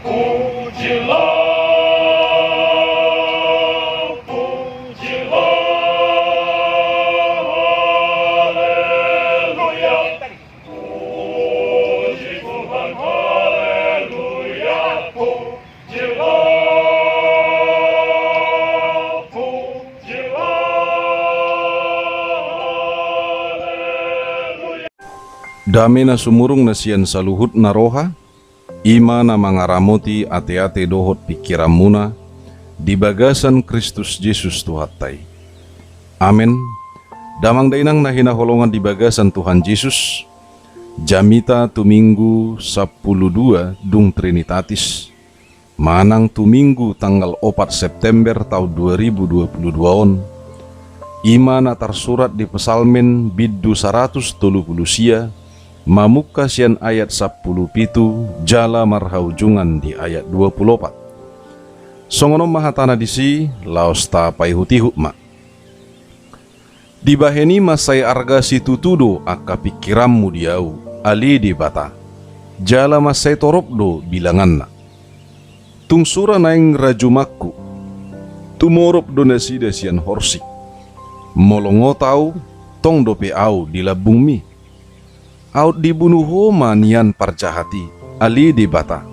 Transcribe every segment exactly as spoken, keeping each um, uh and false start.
Pujilah, pujilah, haleluya. Puji Tuhan, haleluya. Pujilah, pujilah, haleluya. Dame na sumurung na sian saluhut na roha, i ma na mangaramoti ateate dohot pingkiranmuna di bagasan Kristus Jesus Tuhanta i. Amen. Damang dainang na hinaholongan di bagasan Tuhan Jesus, jamita tu Minggu sampulu dua dung Trinitatis, manang tu Minggu tanggal opat September taon dua ribu dua puluh dua on, i ma na tarsurat di Psalmen bindu saratus tolu puluh sia, mamungka sian ayat sampulu pitu jala marhaujungan di ayat dua puluh opat. Songon on ma hatana disi, laos tapaihutihut ma. Dibahen i mansai arga situtu do angka pingkiranmu di Ahu, ale Debata, jala mansai torop do bilanganna. Tung sura naeng rajumanku, tumorop do nasida sian horsik. Molo ngot ahu, tong dope ahu di lambungmi. Aut dibunu Ho ma nian parjahat i, ale Debata.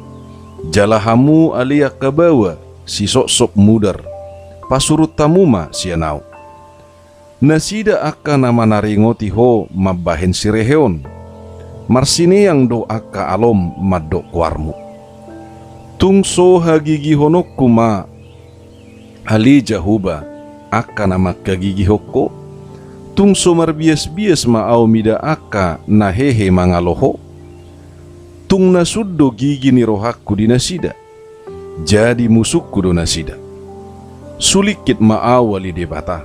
Jala hamu ale angka baoa, sisoksok mudar, pasurut hamu ma sian ahu. Nasida angka na manaringoti Ho mambahen sireheon. Marsineang do angka alom mandok goarmu. Tung so hagigihononku ma, ale Jahowa, angka na mangkagigihon Ho? Tung so marbiasbias ma ahu mida angka na hehe mangalo Ho? Tung na sun do gigi ni rohangku di nasida. Jadi musungku do nasida. Sulingkit ma ahu ale Debata,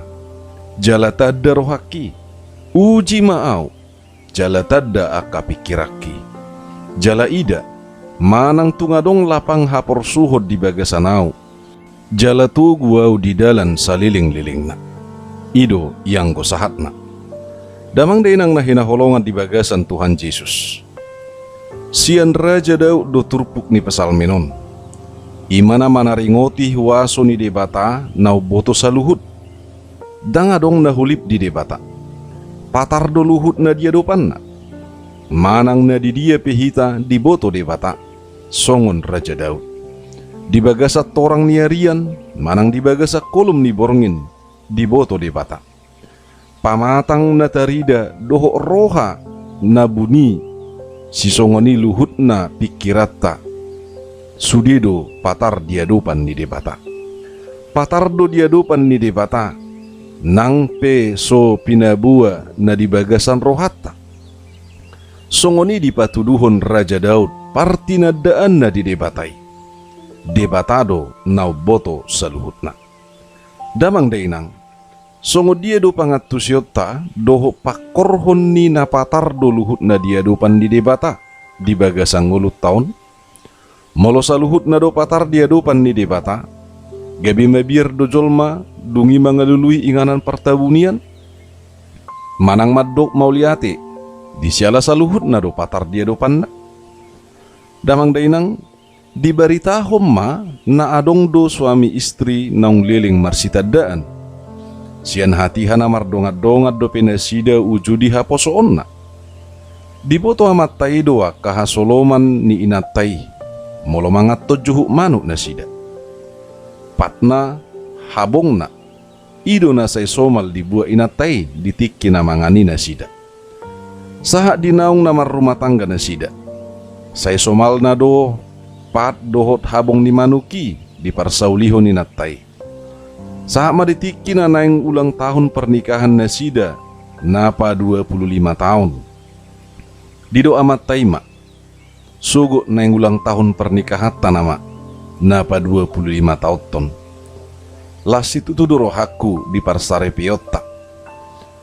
jala tanda rohangki. Uji ma ahu, jala tanda angka pingkiranki. Jala ida, manang tung adong lapang haporsuhon di bagasan ahu, jala togu ahu di dalan salelenglelengna. I do ianggo sahatna. Damang dainang na hinaholongan di bagasan Tuhan Jesus. Sian Raja Daud do turpuk ni Psalmen on. I ma na manaringoti huaso ni Debata na umboto saluhut. Ndang adong na holip di Debata. Patar do luhutna di adopanna. Manang na di dia pe hita diboto Debata, songon Raja Daud. Di bagasan torang ni arian, manang di bagasan holom ni borngin, diboto Debata. Pamatang na tarida dohot roha na buni, sisongon i luhutna pingkiranta, sude do patar di adopan ni Debata. Patar do di adopan ni Debata, nang pe so pinaboa na di bagasan rohanta. Songon i dipatuduhon Raja Daud partinandaanna di Debata i. Debata do na umboto saluhutna. Damang dainang, songon dia do pangantusionta dohot pangkorhon ni na patar do luhutna di adopan ni Debata di bagasan ngolunta on? Molo saluhutna do patar di adopan ni Debata, gabe mabiar do jolma dung i mangalului inganan partabunian? Manang mandok mauliate, disiala saluhutna do patar di adopanna? Damang dainang, dibaritahon ma na adong do suami istri naung leleng marsitandaan. Sian hatiha na mardongandongan dope nasida uju di haposoonna. Diboto amanta i do angka hasoloman ni inanta i, molo manganhon juhut manuk nasida. Patna, habongna, i do na sai somal dibuat inanta i di tingki na mangan i nasida. Sahat di naung na marrumah tangga nasida, sai somalna do pat dohot habong ni manuk i diparsaulihon inanta i. Sahat ma di tingki na naeng ulang tahun pernikahan nasida, na pa dua puluh lima taon. Didok amanta i ma, sogot naeng ulang tahun pernikahan ta nama, na pa dua puluh lima taonton. Las situtu do rohangku di parsaripeonta.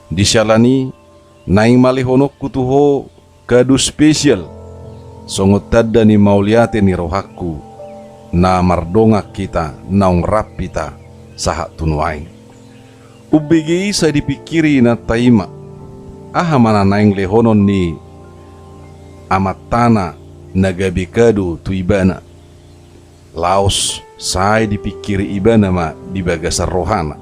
Disiala ni, naeng malehononku tu ho kado spesial, songon tanda ni mauliate ni rohangku, na mardongan hita naung rap hita sahat tu nuaeng. Umbege i sai dipingkiri inanta i ma, aha ma na naeng lehonon ni amantana na gabe kado tu ibana. Laos sai dipingkiri ibana ma di bagasan rohana.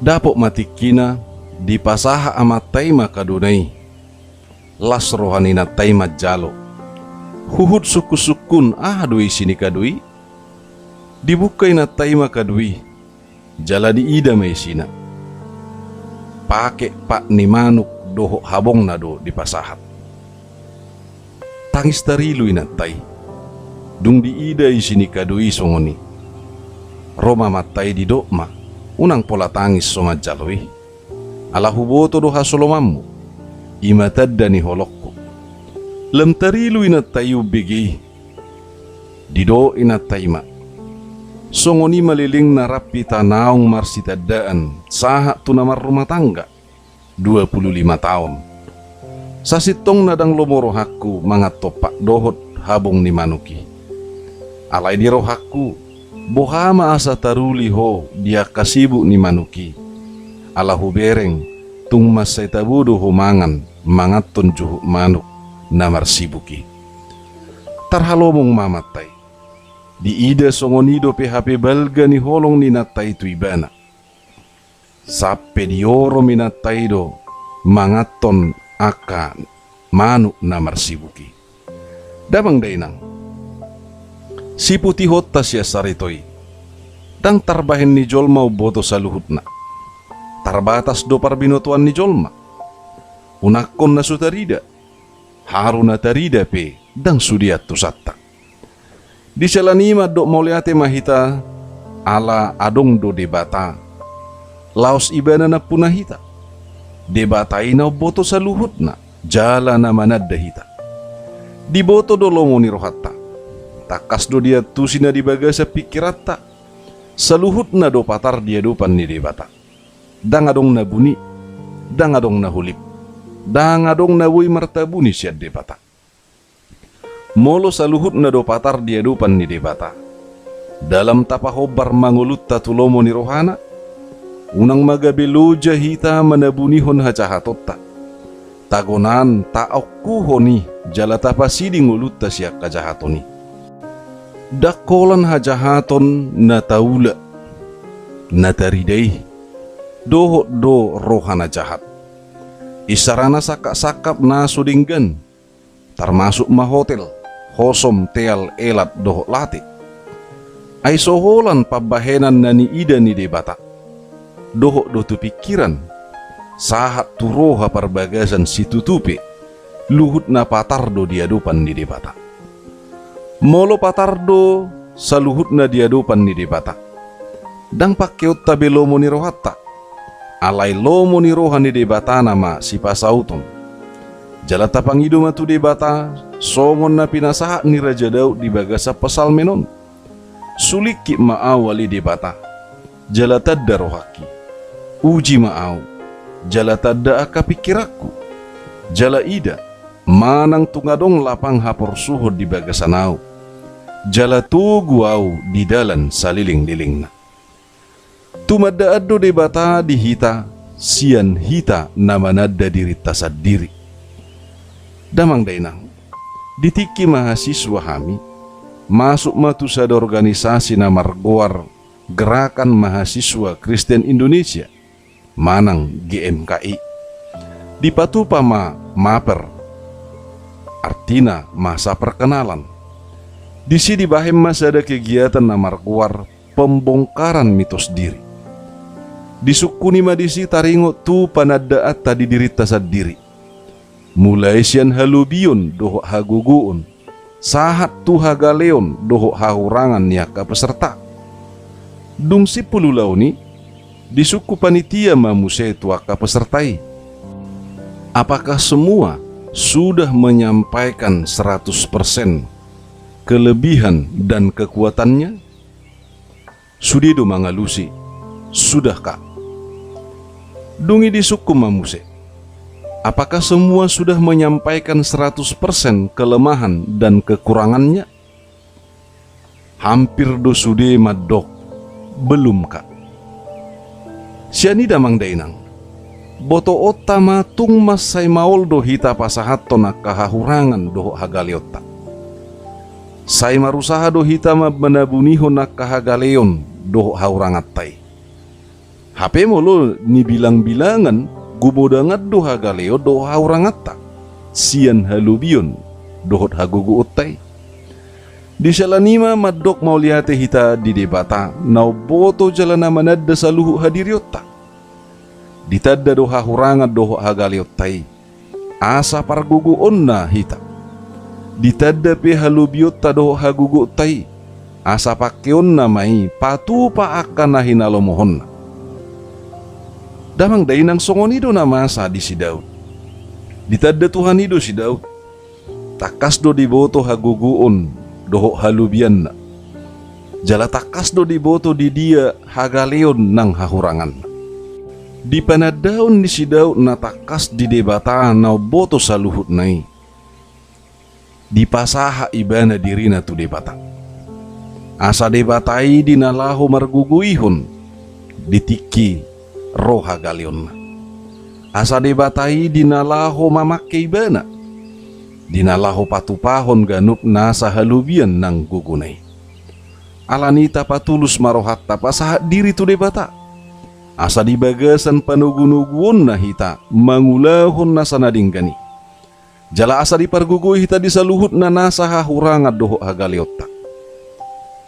Dapot ma tingkina, dipasahat amanta i ma kaduna i. Las roha ni inanta i manjalo. Huhut sungkunsungkun aha do isi ni kadu i. Dibuka inanta i ma kadu i, jala diida ma isina. Pake pat ni manuk dohot habongna do dipasahat. Tangis tarilu inanta i. Dung diida isi ni kadu i songon i, ro ma amanta i, didok ma, "Unang pola tangis so manjalo i. Ala huboto do hasolomanmu. I ma tanda ni holongku." Lam tarilu inanta i umbege i. Didok inanta i ma, "Songon i ma lelengna rap hita naung marsitandaan sahat tu na marrumah tangga dua puluh lima taon. Sasintongna ndang lomo rohangku mangan tompak dohot habong ni manuk i. Alai di rohangku, boha ma asa taruli ho di angka sibuk ni manuk i? Ala hubereng, tung mansai tabo do ho mangan manganhon juhut manuk na marsibuk i." Tarhalomong ma amanta i. Diida songon i dope hape balga ni holong ni inanta i tu ibana. Sampe diorom inanta i do manganhon angka manuk na marsibuk i. Damang dainang, siputihonta sian sarito i, ndang tarbahen ni jolma umboto saluhutna. Tarbatas do parbinotoan ni jolma. Unangkon na so tarida, haru na tarida pe ndang sude antusanta. Di siala ni i mandok mauliate ma hita, ala adong do Debata. Laos ibana nampuna hita. Debata i na umboto saluhutna, jala na mananda hita. Diboto do lomo ni rohanta. Tangkas do diantusi na di bagasan pingkiranta. Saluhutna do patar di adopan ni Debata. Ndang adong na buni, ndang adong na holip, ndang adong na boi martabuni sian Debata. Molo saluhutna do patar di adopan ni Debata, dalam tapahombar ma ngolunta tu lomo ni rohana, unang ma gabe loja hita manabunihon hajahatonta. Tagonan taongkuhon i jala tapasiding ngolunta sian hajahaton i. Ndang holan hajahaton na taula, na tarida i, dohot do roha na jahat. Isarana sangkap-sangkap na so denggan, tarmasuk ma hotel, hosom, teal, elat dohot late. Ai so holan pambahenan na niida ni Debata, dohot do tu pingkiran, sahat tu roha parbagasan situtu pe, luhutna patar do di adopan ni Debata. Molo patar do saluhutna di adopan ni Debata, ndang pangkeonta be lomo ni rohanta. Alai lomo ni roha ni Debata nama sipasauton. Jala tapangido ma tu Debata, songon na pinasahat ni Raja Daud di bagasan Psalmen on. Sulingkit ma ahu ale Debata, jala tanda rohangki. Uji ma ahu, jala tanda angka pingkiranku. Jala ida, manang tung adong lapang haporsuhon di bagasan ahu. Jala togu ahu di dalan salelenglelengna. Tumandaan do Debata di hita, sian hita na mananda dirinta sandiri. Damang dainang, di tingki mahasiswa hami, masuk ma tu sada organisasi na margoar Gerakan Mahasiswa Kristen Indonesia, manang G M K I. Dipatupa ma maper, artina masa perkenalan. Disi dibahen ma sada kegiatan na margoar pembongkaran mitos diri. Disungkuni ma disi taringot tu panandaanta di dirinta sandiri. Mulai sian halobion dohot hagogoon, sahat tu hagaleon dohot hahurangan ni angka peserta. Dung simpul ulaon i, disungkun panitia ma muse tu angka peserta i. Apakah semua sudah menyampaikan seratus persen kelebihan dan kekuatannya? Sude do mangalusi, "Sudah, Kak." Dung i disungkun ma muse, "Apakah semua sudah menyampaikan seratus persen kelemahan dan kekurangannya?" Hampir do sude mandok, "Belum, Kak." Sian i damang dainang, botoonta ma tung mansai maol do hita pasahathon angka hahurangan dohot hagaleonta. Sai marusaha do hita ma-, manabunihon angka hagaleon dohot hahuranganta i. Hape molo nibilangbilangan, gumodangan do hagaleon dohot hahuranganta sian halobion dohot hagogoonta i. Di siala ni i ma mandok mauliate hita di Debata, na umboto jala na mananda saluhut hadirionta. Ditanda do hahurangan dohot hagaleonta i, asa pargogoonna hita. Ditanda pe halobionta dohot hagogoonta i, asa pangkeonna ma i patupa angka na hinalomohonna. Damang dainang, songon i do na masa di si Daud. Ditanda Tuhan i do si Daud. Tangkas do diboto hagogoon dohot halobianna. Jala tangkas do diboto di dia hagaleon nang hahuranganna. Di panandaon ni si Daud na tangkas di Debata na umboto saluhutna i, dipasahat ibana dirina tu Debata. Asa Debata i di na laho margogoihon di tingki ro hagaleonna. Asa Debata i di na laho mamangke ibana, di na laho patupahon ganup nasa halobian nang gogona i. Alani i tapatulus ma rohanta pasahat diri tu Debata, asa di bagasan panogunoguonna hita mangulahon nasa na denggan i. Jala asa dipargogoi hita di saluhutna nasa hahurangan dohot hagaleonta.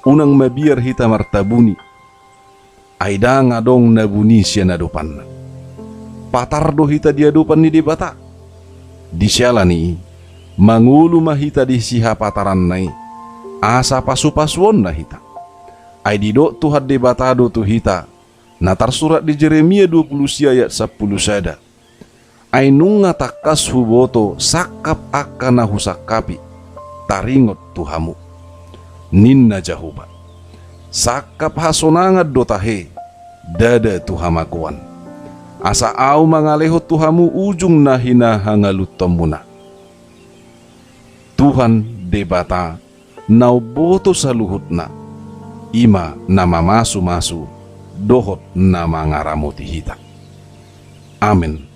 Unang mabiar hita martabuni, ai ndang adong na buni sian adopanna. Patar do hita di adopan ni Debata. Di siala ni i, mangolu ma hita di sihapataranna i, asa pasupasuonna hita. Ai didok Tuhan Debata do tu hita, na tarsurat di Jeremia dua pulu sia ayat sampulu sada. Ai nunga tangkas huboto sangkap angka na husangkapi taringot tu hamu, ninna Jahowa. Sangkap hasonangan do tahe, ndada tu hamagoan. Asa ahu mangalehon tu hamu ujung na hinahangaluthonmuna. Tuhan Debata na umboto saluhutna, i ma na mamasumasu dohot na mangaramoti hita. Amen.